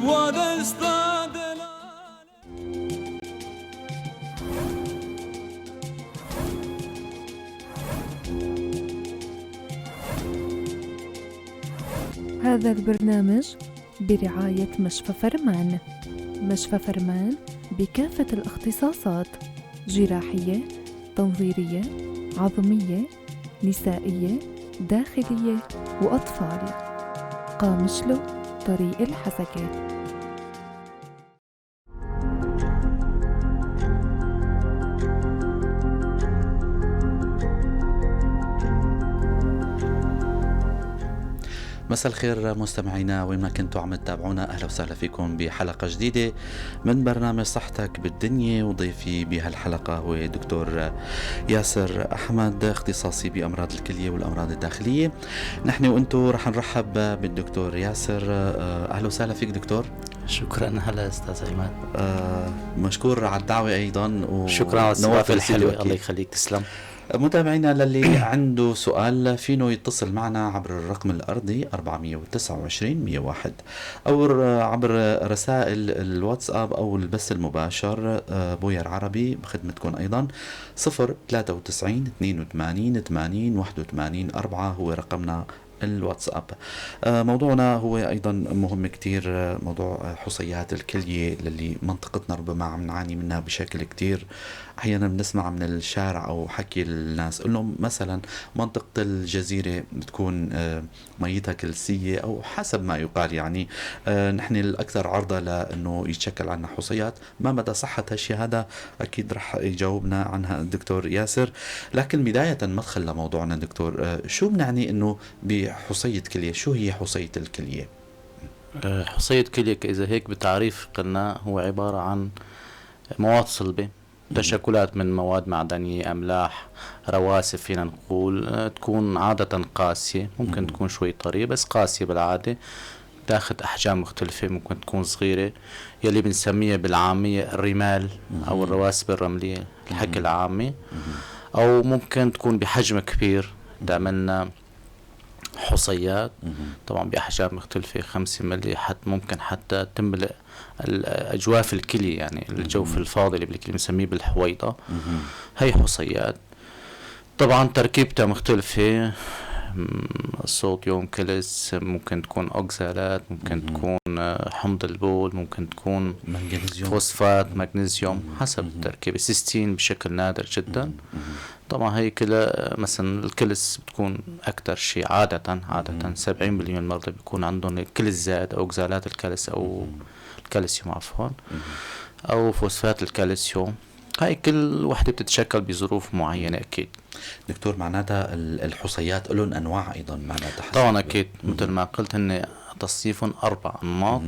tua destra della هذا البرنامج برعاية مشفى فرمان. مشفى فرمان بكافة الاختصاصات: جراحية، تنظيرية، عظمية، نسائية، داخلية وأطفال. قامشلو، طريق الحسكة. مساء الخير مستمعينا وين ما كنتوا عم تتابعونا، اهلا وسهلا فيكم بحلقة جديدة من برنامج صحتك بالدنيا. وضيفي بهالحلقة هو دكتور ياسر احمد، اختصاصي بامراض الكلية والامراض الداخلية. نحن وانتم رح نرحب بالدكتور ياسر. اهلا وسهلا فيك دكتور. شكرا، هلا استاذ عماد. مشكور على الدعوة ايضا، وشكرا على الاستضافة الحلوة. الله يخليك، تسلم. متابعينا، للي عنده سؤال فينه يتصل معنا عبر الرقم الأرضي 429 101 أو عبر رسائل الواتساب أو البث المباشر بوير عربي بخدمتكم أيضا. 093 82 80 81 4 هو رقمنا الواتساب. موضوعنا هو أيضا مهم كتير، موضوع حصيات الكلية للي منطقتنا ربما عم نعاني منها بشكل كتير. أحيانا بنسمع من الشارع أو حكي الناس إنه مثلا منطقة الجزيرة بتكون ميتها كلسية أو حسب ما يقال، يعني نحن الأكثر عرضة لأنه يتشكل عنا حصيات. ما مدى صحة هالشيء هذا؟ أكيد رح يجاوبنا عنها الدكتور ياسر. لكن بداية مدخل لموضوعنا دكتور، شو بنعني إنه بحصية كلية؟ شو هي حصية الكلية؟ حصية كلية إذا هيك بتعريف قلنا هو عبارة عن مواد صلبة، تشكلات من مواد معدنية، أملاح، رواسب فينا نقول، تكون عادة قاسية، ممكن تكون شوي طرية بس قاسية بالعادة، تاخذ أحجام مختلفة، ممكن تكون صغيرة يلي بنسميها بالعامية الرمال أو الرواسب الرملية الحكي العامي، أو ممكن تكون بحجم كبير تعملنا حصيات طبعا بأحجام مختلفة، 5 ملي حتى ممكن حتى تملأ الأجواف الكلي، يعني الجوف الفاضي اللي بالكلي بنسميه بالحويضة. هي حصيات طبعا تركيبتها مختلفة، الصوديوم كلس، ممكن تكون أوكزالات، ممكن تكون حمض البول، ممكن تكون مغنيسيوم، فوسفات مغنيسيوم، حسب التركيبة. سيستين بشكل نادر جدا. طبعا هي كلها مثلا الكلس بتكون أكثر شيء عادة 70% من المرضى بيكون عندهم الكلس زائد أو أوكزالات الكلس أو الكالسيوم عفوا أو فوسفات الكالسيوم. هاي كل وحدة بتتشكل بظروف معينة. أكيد دكتور، معناتها الحصيات لهم أنواع أيضا معناتها؟ طبعا أكيد، مثل ما قلت هن تصنيفهم 4 أنماط.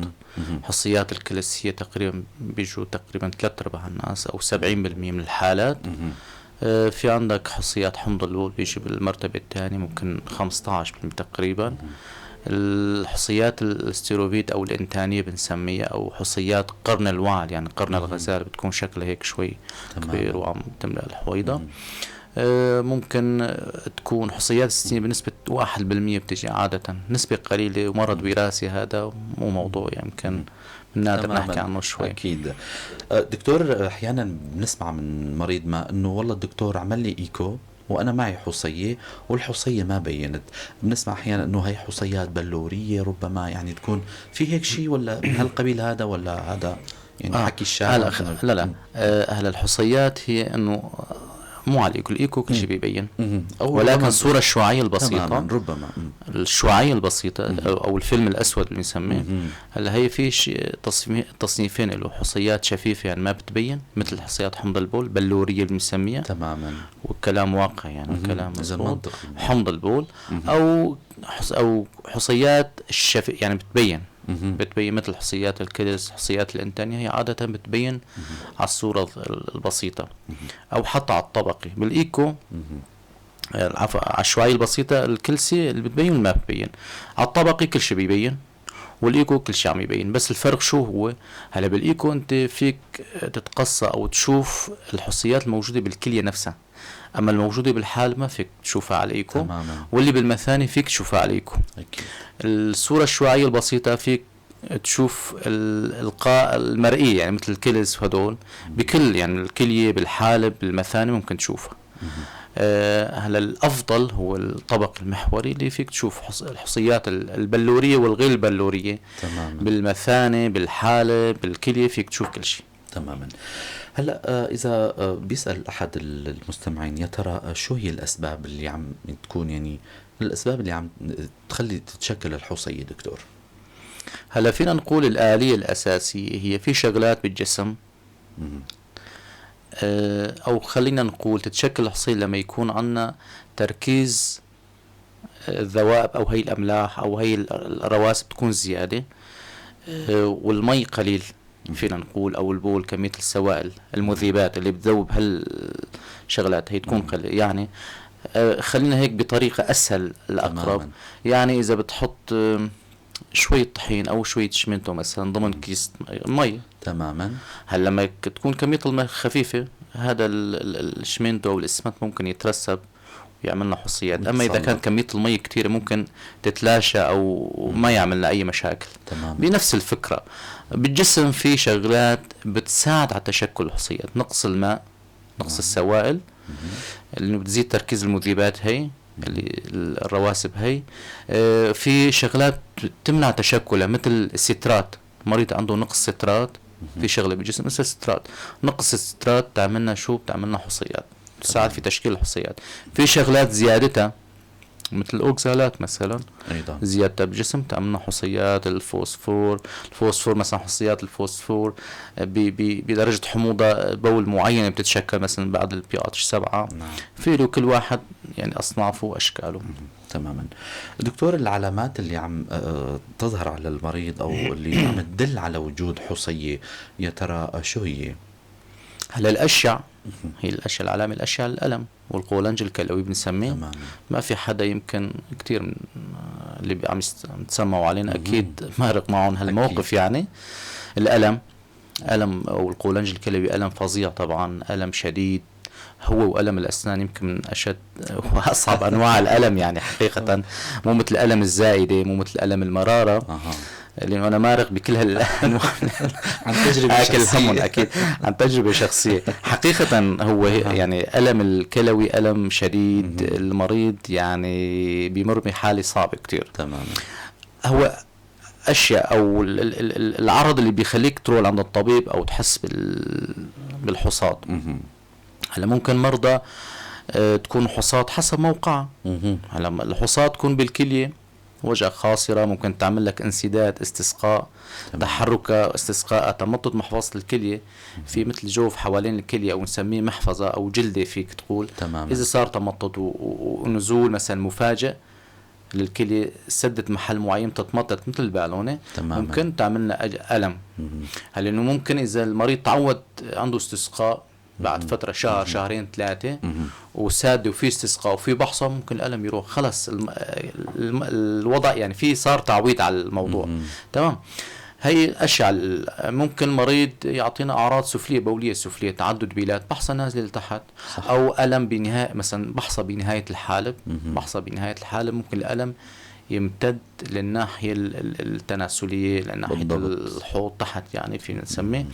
حصيات الكلسية تقريبا بيجوا تقريبا 3/4 الناس أو 70% من الحالات. في عندك حصيات حمض البول بيجي بالمرتبة الثانية، ممكن 15% تقريبا. الحصيات الستيروفيد أو الإنتانية بنسميها، أو حصيات قرن الوعل، يعني قرن الغزال، بتكون شكلها هيك شوي كبير وعم تملأ الحويضة. ممكن تكون حصيات الستين بنسبة 1% بتجي عادة، نسبة قليلة، ومرض وراثي هذا مو موضوع يمكن نادر نحكي عنه شوي. أكيد دكتور، أحيانا بنسمع من مريض ما أنه والله الدكتور عمل لي إيكو وأنا معي حصية والحصية ما بينت. بنسمع أحيانا أنه هي حصيات بلورية ربما، يعني تكون في هيك شيء ولا من هالقبيل هذا، ولا هذا يعني حكي الشارع؟ لا لا، هلا الحصيات هي أنه مو على الإيكو، الإيكو كل شيء بيبين، ولكن الصورة الشعاعية البسيطة ربما الشعاعية البسيطة أو الفيلم الأسود اللي بنسميه. هلا هي في شيء تصنيفين له، حصيات شفيفة يعني ما بتبين مثل حصيات حمض البول، بلورية اللي بنسميها تماما، وكلام واقع يعني كلام مظبوط، حمض البول، أو حصيات الشفي يعني بتبين بتبين مثل حصيات الكلس، حصيات الإنتانية، هي عادة بتبين على الصورة البسيطة أو حتى على الطبقي. بالإيكو عفوا على الشعاعية البسيطة الكلسي اللي بتبين ما بتبين، على الطبقي كل شيء بيبين، والإيكو كل شيء عم يبين. بس الفرق شو هو؟ هلا بالإيكو أنت فيك تتقصى أو تشوف الحصيات الموجودة بالكلية نفسها، أما الموجودة بالحال ما فيك تشوفها على الإيكو. تماما. واللي بالمثاني فيك تشوفها على الإيكو. أكيد. الصورة الشعاعية البسيطة فيك تشوف القاء المرئية، يعني مثل الكلس وهدول بكل يعني الكلية بالحالب بالمثانة ممكن تشوفها. هلا الأفضل هو الطبق المحوري اللي فيك تشوف الحصيات البلورية والغير البلورية. تماما. بالمثانة بالحالب بالكلية فيك تشوف كل شيء. تماما. هلا إذا بيسأل أحد المستمعين يا ترى شو هي الأسباب اللي عم تكون، يعني الأسباب اللي عم تخلي تتشكل الحصية دكتور؟ هلا فينا نقول الآلية الأساسية هي في شغلات بالجسم، أو خلينا نقول تتشكل الحصية لما يكون عنا تركيز الذوائب أو هي الأملاح أو هي الرواسب تكون زيادة، والمي قليل فينا نقول، أو البول كمية السوائل المذيبات اللي بتذوب هالشغلات هي تكون قليل. يعني خلينا هيك بطريقة أسهل الأقرب. يعني إذا بتحط شوية طحين أو شوية شمنتو مثلا ضمن كيس مي. تماما. هلا لما تكون كمية المي خفيفة هذا الشمنتو أو الإسمنت ممكن يترسب ويعملنا حصيات. أما إذا كانت كمية المي كتيرة ممكن تتلاشى أو ما يعملنا أي مشاكل. تماما. بنفس الفكرة بالجسم في شغلات بتساعد على تشكل الحصيات، نقص الماء، نقص السوائل اللي بتزيد تركيز المذيبات هي اللي الرواسب هي. في شغلات تمنع تشكلها مثل السترات، مريض عنده نقص سترات في شغله بالجسم مثل السترات، نقص السترات تعملنا شو؟ بتعملنا حصيات، تساعد في تشكيل الحصيات. في شغلات زيادتها مثل الاوكزالات مثلا ايضا زيادتها بالجسم تعملنا حصيات. الفوسفور، الفوسفور مثلا حصيات الفوسفور بدرجة حموضة بول معينة بتتشكل مثلا بعد البي اتش 7. نعم. في له كل واحد يعني اصنافه واشكاله. تماما. دكتور، العلامات اللي عم تظهر على المريض او اللي عم تدل على وجود حصية يا ترى شو هي؟ هلا الأشيع هي الأشياء، العلامة الأشيع الألم والقولنج الكلوي بنسميه. تمام. ما في حدا يمكن كثير من اللي عم يتسمعوا علينا أكيد مارق معهم هالموقف. يعني الألم، ألم أو القولنج الكلوي ألم فظيع طبعا، ألم شديد، هو وألم الأسنان يمكن من أشد وأصعب أنواع الألم يعني حقيقة. مو مثل ألم الزائدة، مو مثل ألم المرارة. لأنه أنا مارق بكل هالأنواع عن تجربة شخصية. أكيد عن تجربة شخصية حقيقة. هو يعني ألم الكلوي ألم شديد، المريض يعني بيمر بحالة صعبة كتير. تمام. هو أشياء أو العرض اللي بيخليك تروح عند الطبيب أو تحس بالحصاد. هلا ممكن مرضى تكون حصاد حسب موقعها. هلا الحصاد تكون بالكلية، وجع خاصرة، ممكن تعمل لك انسداد، استسقاء، تحرك، استسقاء، تمطط محفظة الكلية. في مثل جوف حوالين الكلية أو نسميه محفظة أو جلدة فيك تقول. تمام. إذا صار تمطط ونزول مثلا مفاجئ للكلية، سدت محل معين تتمطط مثل البالونة. تمام. ممكن تعملنا ألم. هل إنه ممكن إذا المريض تعود عنده استسقاء بعد فترة شهر شهرين ثلاثة وساد وفي استسقاء وفي بحصة، ممكن الألم يروح خلص الوضع، يعني في صار تعويض على الموضوع. تمام. هي أشياء ممكن المريض يعطينا أعراض سفلية بولية سفلية، تعدد بيلات، بحصة نازلة لتحت، صح. أو ألم بنهاية مثلا بحصة بنهاية الحالب. بحصة بنهاية الحالب ممكن الألم يمتد للناحية التناسلية، لناحية الحوض تحت يعني فينا نسميه.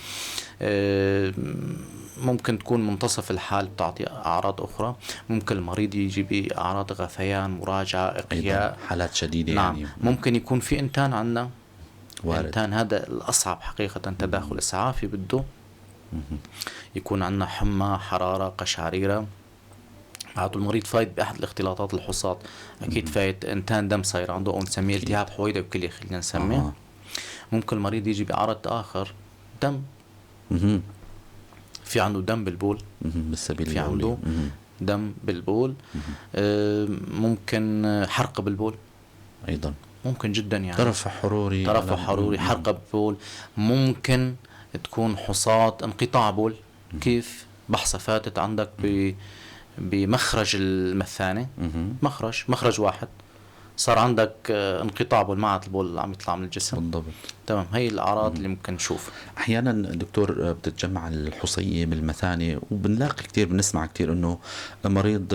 ممكن تكون منتصف الحال بتعطي أعراض أخرى. ممكن المريض يجي بأعراض غثيان، مراجعة، إقياء، حالات شديدة. نعم. يعني ممكن يكون في إنتان عندنا، وارد. إنتان هذا الأصعب حقيقة، تداخل إسعافي بده يكون عندنا حمى، حرارة، قشعريرة. معناته المريض فايت بأحد الاختلاطات الحصاد، أكيد فايت إنتان دم صاير عنده، أو نسميه التهاب حويضة وكلية خلينا نسميه. ممكن المريض يجي بعرض آخر دم. في عنده دم بالبول، بالسبيل في عنده دم بالبول. ممكن حرقة بالبول أيضا، ممكن جدا يعني ترفع حروري، ترفع حروري، حرقة بالبول. ممكن تكون حصاد انقطاع بول. كيف؟ بحصة فاتت عندك بمخرج المثانة، مخرج واحد، صار عندك انقطاع بول، ما عاد البول عم يطلع من الجسم. بالضبط. تمام. هي الأعراض اللي ممكن نشوف. أحيانا دكتور بتتجمع الحصية بالمثانة، وبنلاقي كتير، بنسمع كتير إنه مريض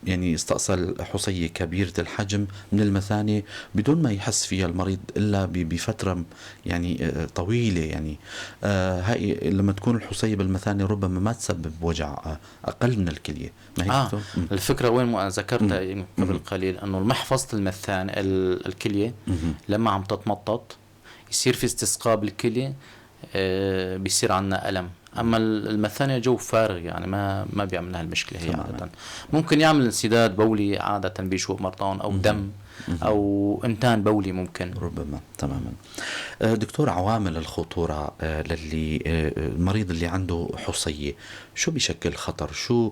يعني يستأصل حصية كبيرة الحجم من المثانة بدون ما يحس فيها المريض إلا بفترة يعني طويلة. يعني هاي لما تكون الحصية بالمثانة ربما ما تسبب وجع أقل من الكلية. ما هيك؟ الفكرة وين ما ذكرتها قبل قليل أنه المحفظة المثانة الكلية لما عم تتمطط يصير في استسقاء بالكلية، بيصير عندنا ألم. أما المثانة جو فارغ يعني ما بيعمل لها المشكلة هي عادة. ممكن يعمل انسداد بولي عادة بيشوق مرضان أو دم أو إنتان بولي ممكن ربما. تماما. دكتور، عوامل الخطورة للي المريض اللي عنده حصية شو بشكل خطر؟ شو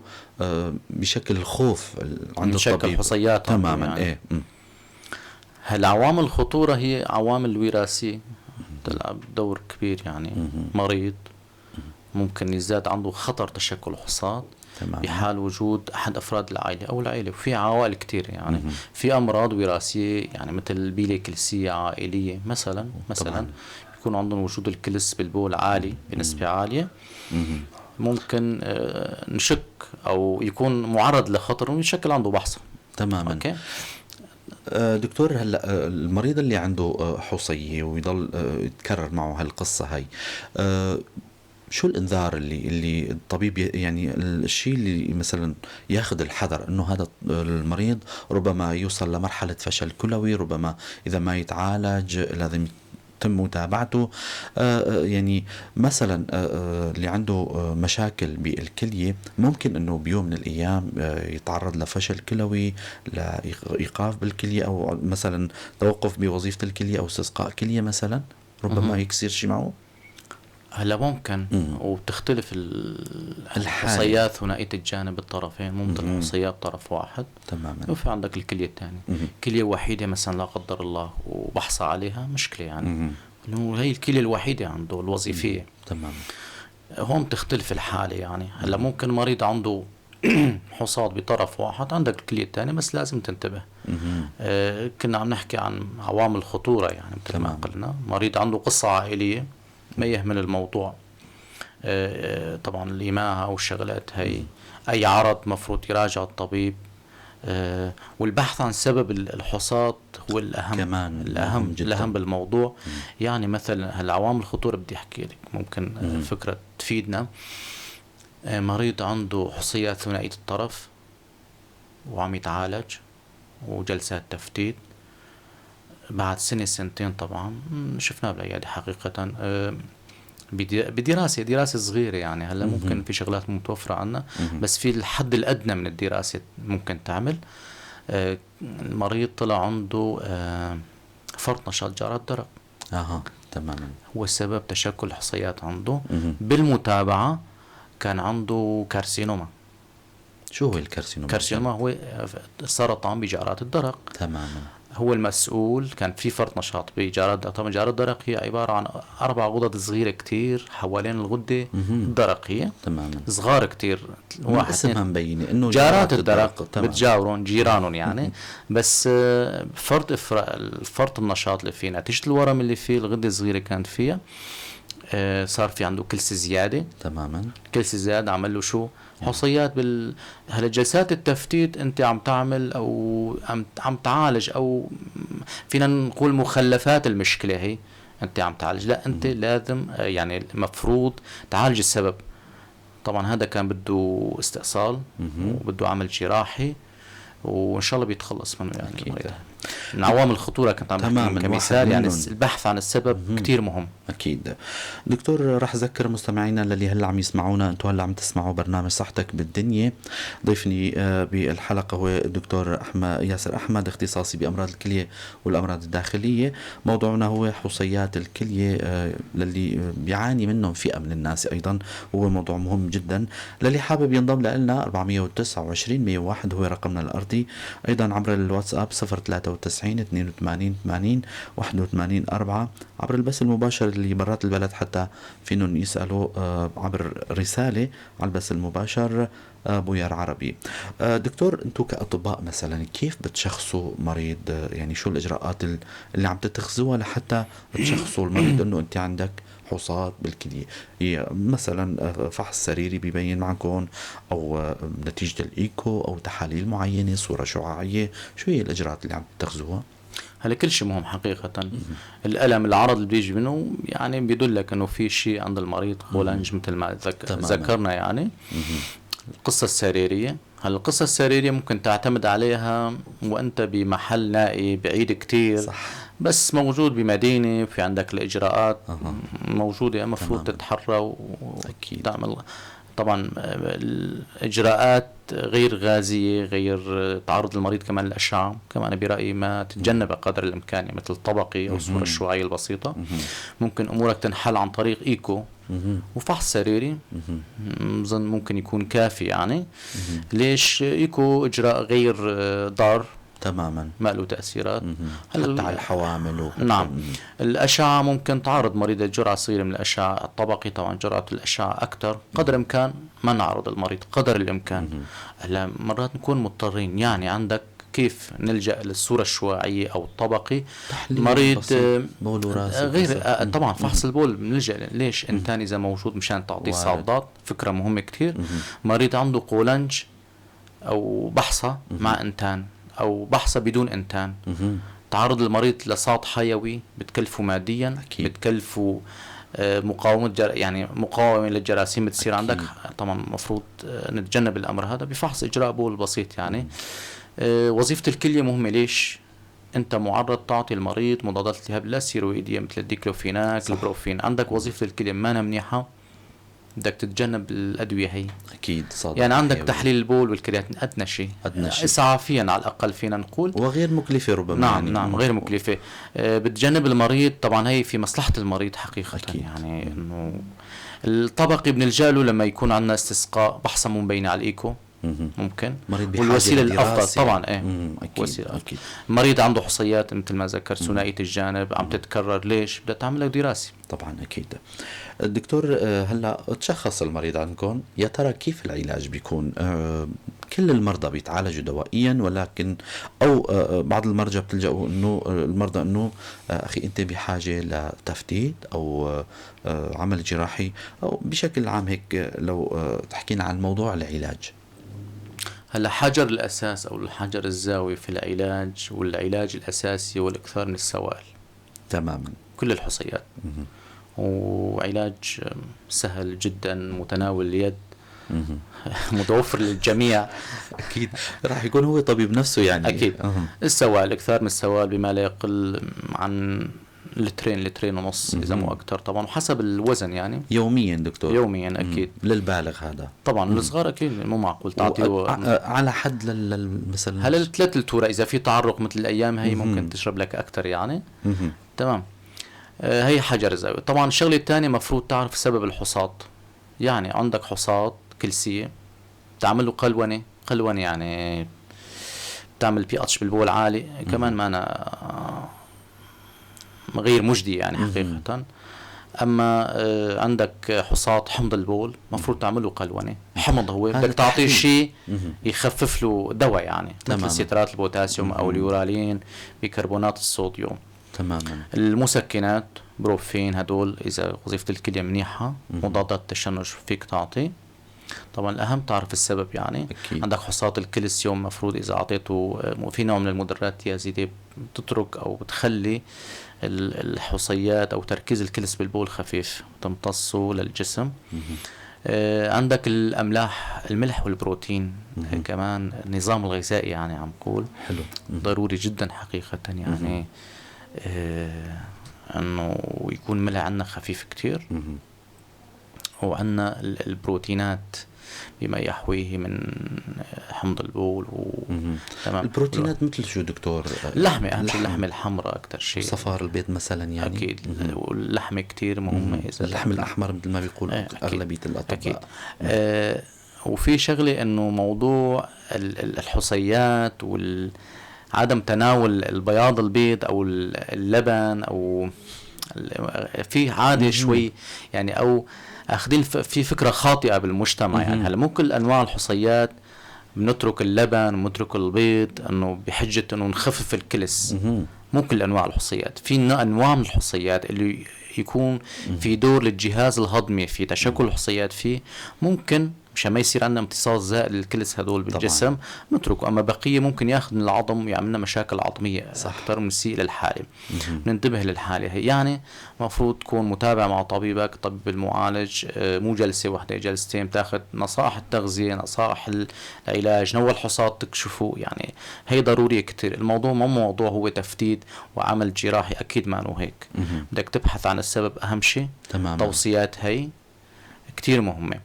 بشكل الخوف عند الطبيب؟ حصيات. تماما يعني. إيه. هل عوامل الخطورة هي عوامل وراثية تلعب دور كبير يعني. مريض ممكن يزداد عنده خطر تشكل حصات بحال وجود أحد أفراد العائلة أو العائلة، وفي عوائل كتير يعني. في أمراض وراثية يعني مثل البيلة كلسية عائلية مثلا بيكون عندهم وجود الكلس بالبول عالي بنسبة عالية. ممكن نشك أو يكون معرض لخطر ويشكل عنده بحصة. تماما. okay. دكتور، هلا المريض اللي عنده حصية ويضل يتكرر معه هالقصة هاي، شو الانذار اللي الطبيب يعني الشيء اللي مثلا ياخذ الحذر انه هذا المريض ربما يوصل لمرحلة فشل كلوي، ربما اذا ما يتعالج لازم يتم متابعته؟ يعني مثلا اللي عنده مشاكل بالكلية ممكن انه بيوم من الايام يتعرض لفشل كلوي، لايقاف بالكلية، او مثلا توقف بوظيفة الكلية او استسقاء كلية مثلا، ربما يكسر شيء معه. هلا ممكن. وبتختلف الحصيات ثنائية الجانب الطرفين، ممكن الحصيات طرف واحد. تماما. وفي عندك الكلية الثانية، كلية وحيدة مثلا لا قدر الله وبحصة عليها مشكلة يعني، انه هي الكلية الوحيدة عنده الوظيفية. تماما. هون بتختلف الحالة يعني. هلا ممكن مريض عنده حصاد بطرف واحد، عندك الكلية الثانية، بس لازم تنتبه. كنا عم نحكي عن عوامل الخطورة يعني مثل ما قلنا، مريض عنده قصة عائلية ما يهمل الموضوع. طبعا الإماهة والشغلات هي، أي عرض مفروض يراجع الطبيب. والبحث عن سبب الحصاد هو الأهم كمان، الأهم بالموضوع. يعني مثلا هالعوامل الخطورة بدي أحكي لك ممكن فكرة تفيدنا. مريض عنده حصيات ثنائية الطرف وعم يتعالج وجلسات تفتيت بعد سنة سنتين، طبعا شفناه بالعيادة حقيقة بدراسة دراسة صغيرة يعني. هلا ممكن في شغلات متوفرة عنا، بس في الحد الأدنى من الدراسة ممكن تعمل. المريض طلع عنده فرط نشاط جارات درق. تماما. هو سبب تشكل الحصيات عنده. بالمتابعة كان عنده carcinoma. شو هو ال carcinoma؟ carcinoma هو سرطان بجارات الدرق. تماما. هو المسؤول. كان في فرط نشاط بجارات. طبعا جارات الدرق هي عبارة عن 4 غدد صغيرة كتير حوالين الغدة الدرقية. تماما. صغار كتير. واحد اسمها مبينة انه جارات الدرق بتجاورون جيرانهم يعني. بس فرط النشاط اللي فيه نتيجة الورم اللي فيه الغدة الصغيرة كانت فيها، صار في عنده كلسة زيادة. تماما. كلسة زيادة عمل له شو؟ حصيات هلا جلسات التفتيت انت عم تعمل او عم تعالج، او فينا نقول مخلفات المشكلة هي انت عم تعالج. لا، انت لازم يعني المفروض تعالج السبب. طبعا هذا كان بده استئصال وبده عمل جراحي، وان شاء الله بيتخلص منه يعني. أكيد. من عوامل الخطورة كنت عم بحكي كمثال يعني. البحث عن السبب كتير مهم. أكيد. دكتور، رح أذكر مستمعينا اللي هلا عم يسمعونا، أنتم هلا عم تسمعوا برنامج صحتك بالدنيا. ضيفني بالحلقة هو الدكتور ياسر أحمد، اختصاصي بأمراض الكلية والأمراض الداخلية. موضوعنا هو حصيات الكلية للي بيعاني منهم فئة من الناس، أيضا هو موضوع مهم جدا. للي حابب ينضم لنا 429 101 هو رقمنا الأرضي، أيضا عبر الواتساب 093 82 80 81 4، عبر البث المباشر اللي برات البلد حتى فينهم يسألوا عبر رسالة على البث المباشر بويار عربي. دكتور، انتم كأطباء مثلا كيف بتشخصوا مريض؟ يعني شو الإجراءات اللي عم تتخذوها لحتى تشخصوا المريض انه انت عندك حصاة بالكلية؟ هي مثلا فحص سريري بيبين معكم، او نتيجة الايكو، او تحاليل معينة، صورة شعاعية، شو هي الإجراءات اللي عم تتخذوها؟ هلا كل شيء مهم حقيقة. الألم، العرض اللي بيجي منه يعني بيدلك إنه في شيء عند المريض قولنج مثل ما ذكرنا يعني. القصة السريرية، هلا القصة السريرية ممكن تعتمد عليها وأنت بمحل نائي بعيد كتير، صح. بس موجود بمدينة في عندك الإجراءات موجودة، المفروض تتحرى وتعمل طبعا الإجراءات غير غازية، غير تعرض المريض كمان للأشعة، كمان برأيي ما تتجنب قدر الإمكان، يعني مثل الطبقي أو الصورة الشعاعية البسيطة. ممكن أمورك تنحل عن طريق إيكو وفحص سريري، بظن ممكن يكون كافي يعني. ليش إيكو إجراء غير ضار تماما، ما له تأثيرات حتى على الحوامل نعم. الأشعة ممكن تعرض مريض لجرعة صغيرة من الأشعة الطبقي، طبعا جرعة الأشعة أكثر، قدر الإمكان ما نعرض المريض قدر الإمكان. هلا مرات نكون مضطرين، يعني عندك كيف نلجأ للصورة الشعاعية أو الطبقي، مريض غير طبعا فحص البول بنلجأ ليش إنتان إذا موجود مشان تعطيه صادات، فكرة مهمة كثير. مريض عنده قولنج أو بحصة مع إنتان أو بحصة بدون إنتان، تعرض المريض لصاد حيوي بتكلفه ماديا، أكيد. بتكلفه مقاومة يعني مقاومة للجراثيم بتصير عندك. طبعا المفروض نتجنب الأمر هذا بفحص إجراء بول بسيط يعني. وظيفة الكلية مهمة، ليش؟ أنت معرض تعطي المريض مضادات التهاب لا ستيرويدية مثل الديكلوفيناك، البروفين. عندك وظيفة الكلية ما منيحة، بدك تتجنب الأدوية هي. أكيد صادق. يعني عندك تحليل البول والكرياتين أدنى شيء، إسعافيا على الأقل فينا نقول، وغير مكلفة ربما. نعم يعني. نعم غير مكلفة، بتجنب المريض طبعا، هي في مصلحة المريض حقيقة. أكيد. يعني إنه الطبقي بنلجأ له لما يكون عندنا استسقاء، بحصة مو مبينة على الإيكو ممكن، والوسيلة الأفضل طبعا. إيه أكيد. وسيلة. أكيد. مريض عنده حصيات مثل ما ذكرت ثنائية الجانب عم تتكرر، ليش؟ بدها تعمل لك دراسة طبعا. أكيد. الدكتور، هلا تشخص المريض عندكم، يا ترى كيف العلاج بيكون؟ كل المرضى بيتعالجوا دوائيا، ولكن او بعض المرجى بتلجأوا انه المرضى انه اخي انت بحاجة لتفتيت او عمل جراحي، او بشكل عام هيك لو تحكينا عن موضوع العلاج. هلا حجر الأساس أو الحجر الزاوية في العلاج والعلاج الأساسي هو الإكثار من السوائل. تماما. كل الحصيات. وعلاج سهل جدا، متناول اليد، متوفر للجميع. أكيد راح يكون هو طبيب نفسه يعني. أكيد. السوائل، إكثار من السوائل بما لا يقل عن لترين، لترين ونص إذا مو أكثر طبعا، وحسب الوزن يعني. يوميا دكتور؟ يوميا أكيد. للبالغ هذا طبعا. الصغار أكيد مو معقول تعطيه على حد مثلا. هلا الثلاث لتورة إذا في تعرق مثل الأيام هي ممكن تشرب لك أكثر يعني. تمام. هي حجر زاوية. طبعا الشغلة الثانية مفروض تعرف سبب الحصاة، يعني عندك حصاة كلسية تعمل له قلونة، قلونة يعني بتعمل بي اتش بالبول عالي، كمان ما أنا غير مجدي يعني حقيقة. أما عندك حصاة حمض البول مفروض تعمله قلونة، حمض هو بدك تعطيه شيء يخفف له دواء يعني، مثل سيترات البوتاسيوم أو اليورالين، بيكربونات الصوديوم. تماما. المسكنات بروفين هدول إذا وظيفة الكلية منيحة، مضادات التشنج فيك تعطي. طبعا الأهم تعرف السبب يعني. أكيد. عندك حصاة الكالسيوم مفروض إذا أعطيته في نوع من المدرات التيازيدية بتترك أو بتخلي الحصيات أو تركيز الكلس بالبول خفيف تمتصه للجسم. عندك الأملاح، الملح والبروتين. كمان النظام الغذائي يعني عم قول حلو. ضروري جدا حقيقة يعني. أنه يكون ملح عندنا خفيف كتير، وعندنا البروتينات بما يحويه من حمض البول تمام. البروتينات مثل شو دكتور؟ اللحمة، أهم شيء اللحمة الحمراء أكثر شيء، صفار البيض مثلا يعني. أكيد. واللحمة كتير مهمة، إذا اللحم الأحمر مثل ما بيقول أغلبية الأطباء. أكيد. وفي شغلة إنه موضوع الحصيات وعدم تناول البياض البيض أو اللبن أو في عادة شوي يعني، او اخذين في فكرة خاطئه بالمجتمع. يعني هلا مو كل انواع الحصيات بنترك اللبن بنترك البيض انه بحجة انه نخفف الكلس. مو كل انواع الحصيات، في انواع من الحصيات اللي يكون في دور للجهاز الهضمي في تشكل الحصيات، فيه ممكن مشان ما يصير عندنا امتصاص زائد للكلس هدول بالجسم نتركه. اما بقية ممكن ياخذ من العظم ويعمل لنا مشاكل عظميه اكثر من سيء للحالة. ننتبه للحالة هي، يعني المفروض تكون متابع مع طبيبك، طبيب المعالج، مو جلسه واحدة جلستين، بتاخذ نصائح التغذية، نصائح العلاج، نوع الحصاد تكشفه، يعني هي ضرورية كثير. الموضوع مو موضوع هو تفتيت وعمل جراحي، اكيد ما انه هيك. بدك تبحث عن السبب اهم شيء. توصيات هي كتير مهمة.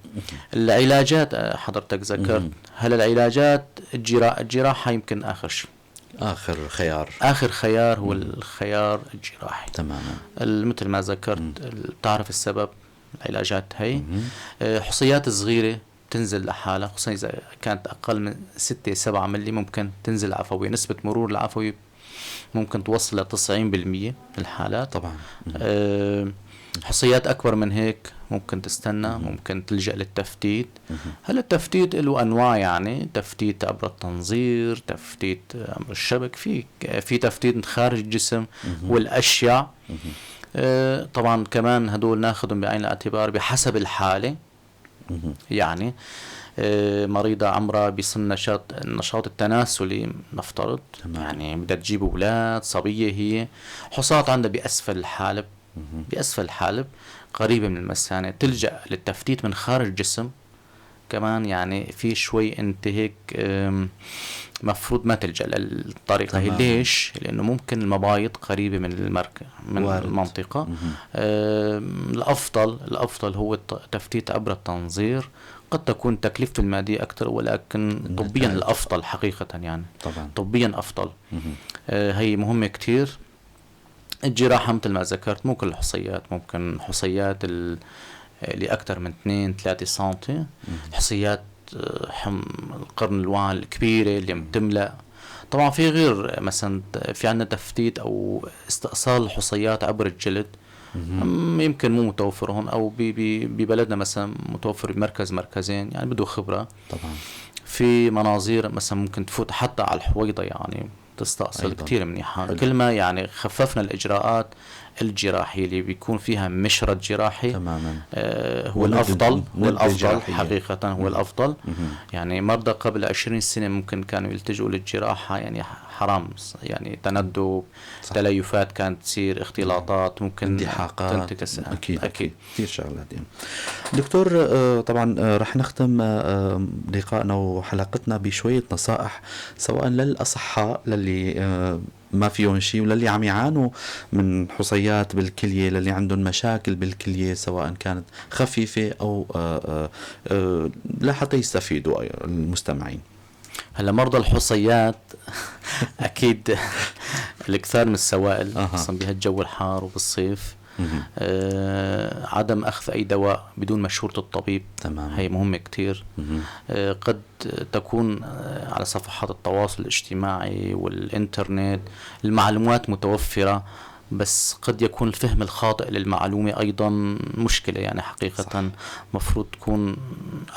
العلاجات حضرتك ذكرت، هل العلاجات الجراحة يمكن آخر شيء، آخر خيار، آخر خيار هو الخيار الجراحي. تماما. مثل ما ذكرت بتعرف السبب، العلاجات هي. حصيات صغيرة تنزل لحالها، خصوصا إذا كانت أقل من 6-7 ملي ممكن تنزل عفوية، نسبة مرور العفوي ممكن توصل ل 90% من الحالات. طبعا. حصيات أكبر من هيك ممكن تستنى، ممكن تلجأ للتفتيت. هلا التفتيت له أنواع، يعني تفتيت عبر التنظير، تفتيت عبر الشبك، في تفتيت خارج الجسم والأشيع. طبعا كمان هدول ناخذهم بعين الاعتبار بحسب الحالة. يعني مريضة عمرها بسن النشاط التناسلي نفترض، يعني بدها تجيب أولاد، صبية هي، حصات عندها بأسفل الحالب، بأسفل الحالب قريبة من المثانة، تلجأ للتفتيت من خارج الجسم كمان. يعني في شوي انت هيك مفروض ما تلجأ للطريقة هي. ليش؟ لأنه ممكن المبايض قريبة من المركز، من وارد. المنطقة. الأفضل هو التفتيت عبر التنظير، قد تكون تكلفته المادية أكثر، ولكن طبيا الأفضل حقيقة، يعني طبعا طبيا أفضل. هي مهمة كتير. الجراحة مثل ما ذكرت مو كل الحصيات، ممكن حصيات اللي أكثر من 2-3 سنتي، حصيات القرن الوعي الكبيرة اللي بتملأ. طبعا في غير مثلا في عندنا تفتيت أو استئصال الحصيات عبر الجلد، يمكن مو متوفر هون أو ببلدنا مثلا متوفر بمركز مركزين، يعني بده خبرة طبعا. في مناظير مثلا ممكن تفوت حتى على الحويضة، يعني تستأصل كتير منيحة. كل ما يعني خففنا الإجراءات الجراحية اللي بيكون فيها مشرط جراحي تماما، هو الأفضل، هو الأفضل حقيقة، هو الأفضل. يعني مرضى قبل 20 سنة ممكن كانوا يلتجوا للجراحة، يعني حرام، يعني تندب، تليفات كانت تصير، اختلاطات، ممكن اندحاقات، تنتكس. أكيد أكيد كثير شغلات يعني. دكتور طبعا رح نختم لقائنا وحلقتنا بشوية نصائح، سواء للأصحاء للي ما فيهم شيء، وللي عم يعانوا من حصيات بالكلية، للي عندهم مشاكل بالكلية سواء كانت خفيفة أو لحتى يستفيدوا المستمعين. هلا مرضى الحصيات أكيد الإكثار من السوائل، خصوصا بهالجو الحار وبالصيف. عدم أخذ أي دواء بدون مشورة الطبيب، تمام. هي مهمة كتير. قد تكون على صفحات التواصل الاجتماعي والإنترنت المعلومات متوفرة، بس قد يكون الفهم الخاطئ للمعلومة أيضا مشكلة، يعني حقيقة مفروض تكون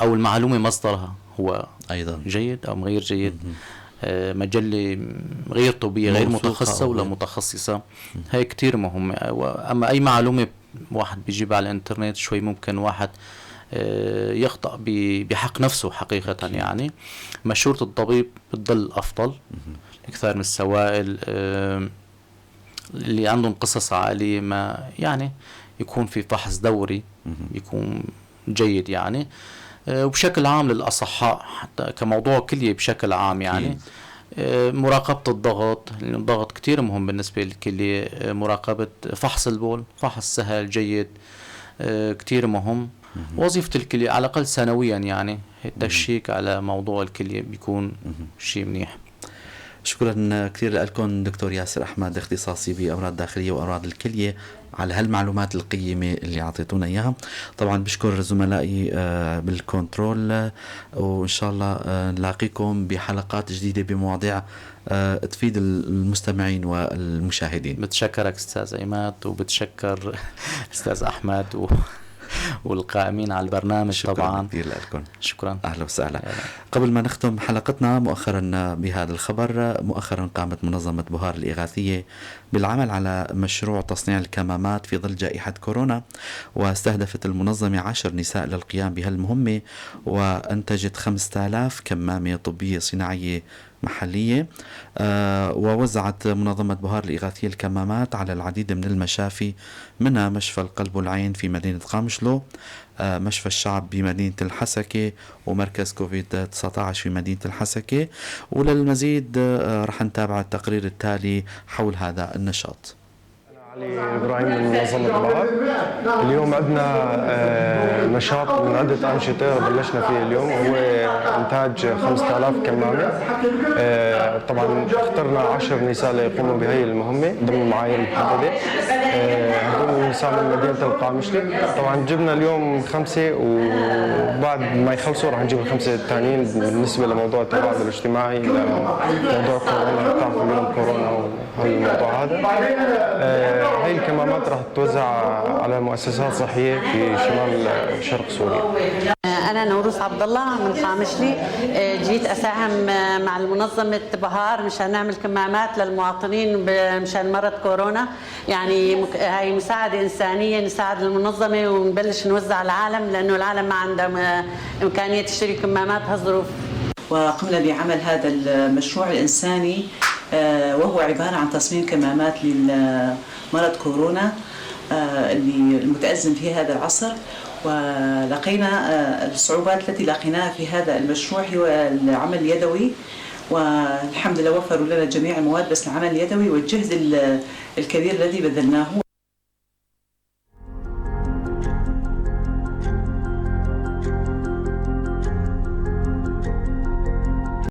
أو المعلومة مصدرها هو أيضا جيد أو غير جيد. مجلة غير طبية، غير متخصصة ولا متخصصة، هي كتير مهمة. أما أي معلومة واحد بيجيبها على الإنترنت شوي ممكن واحد يخطأ بحق نفسه حقيقة. يعني مشورة الطبيب بتضل أفضل. أكثر من السوائل، اللي عندهم قصص عائلية ما يعني يكون في فحص دوري يكون جيد يعني. وبشكل عام للأصحاء حتى كموضوع كلية بشكل عام، يعني مراقبة الضغط، لأن الضغط كتير مهم بالنسبة للكلية. مراقبة فحص البول، فحص سهل جيد كتير مهم. وظيفة الكلية على الأقل سنويا، يعني التشيك على موضوع الكلية بيكون شيء منيح. شكرا كثير لكم دكتور ياسر أحمد، اختصاصي بأمراض داخلية وأمراض الكلية على هالمعلومات القيمة اللي أعطيتونا إياها. طبعا بشكر زملائي بالكنترول، وإن شاء الله نلاقيكم بحلقات جديدة بمواضيع تفيد المستمعين والمشاهدين. بتشكرك أستاذ عماد، وبتشكر أستاذ أحمد والقائمين على البرنامج. شكرا طبعا كثير لكم. شكرا. أهلا وسهلا. قبل ما نختم حلقتنا مؤخرا بهذا الخبر، مؤخرا قامت منظمة بهار الإغاثية بالعمل على مشروع تصنيع الكمامات في ظل جائحة كورونا، واستهدفت المنظمة 10 نساء للقيام بهالمهمة، وأنتجت 5000 كمامة طبية صناعية محلية. ووزعت منظمة بهار الإغاثية الكمامات على العديد من المشافي، منها مشفى القلب والعين في مدينة قامشلو، مشفى الشعب بمدينة الحسكة، ومركز كوفيد 19 في مدينة الحسكة. وللمزيد رح نتابع التقرير التالي حول هذا النشاط. علي إبراهيم من منظمة بهار. اليوم عندنا نشاط من عدة أنشطة بلشنا فيه اليوم، هو إنتاج 5000 كمامة. طبعا اخترنا 10 نساء ليقوموا بهي المهمة ضمن معايير محددة. هدول النساء من مدينة القامشلي. طبعا جبنا اليوم 5، وبعد ما يخلصوا راح نجيب ال5 الثانيين. بالنسبة لموضوع التباعد الاجتماعي، لموضوع كورونا، بتعرفوا اليوم كورونا وهالموضوع هذا. هاي الكمامات راح تتوزع على مؤسسات صحية في شمال شرق سوريا. أنا نوروس عبد الله من قامشلي، جيت أساهم مع المنظمة بهار مشان نعمل كمامات للمواطنين مشان مرض كورونا. يعني هاي مساعدة إنسانية، نساعد المنظمة ونبلش نوزع العالم، لأنه العالم ما عندها إمكانية تشتري كمامات هالظروف. وقمنا بعمل هذا المشروع الإنساني، وهو عبارة عن تصميم كمامات لمرض كورونا اللي المتأزم في هذا العصر. ولقينا الصعوبات التي لقيناها في هذا المشروع هو العمل اليدوي، والحمد لله وفروا لنا جميع المواد، بس العمل اليدوي والجهد الكبير الذي بذلناه.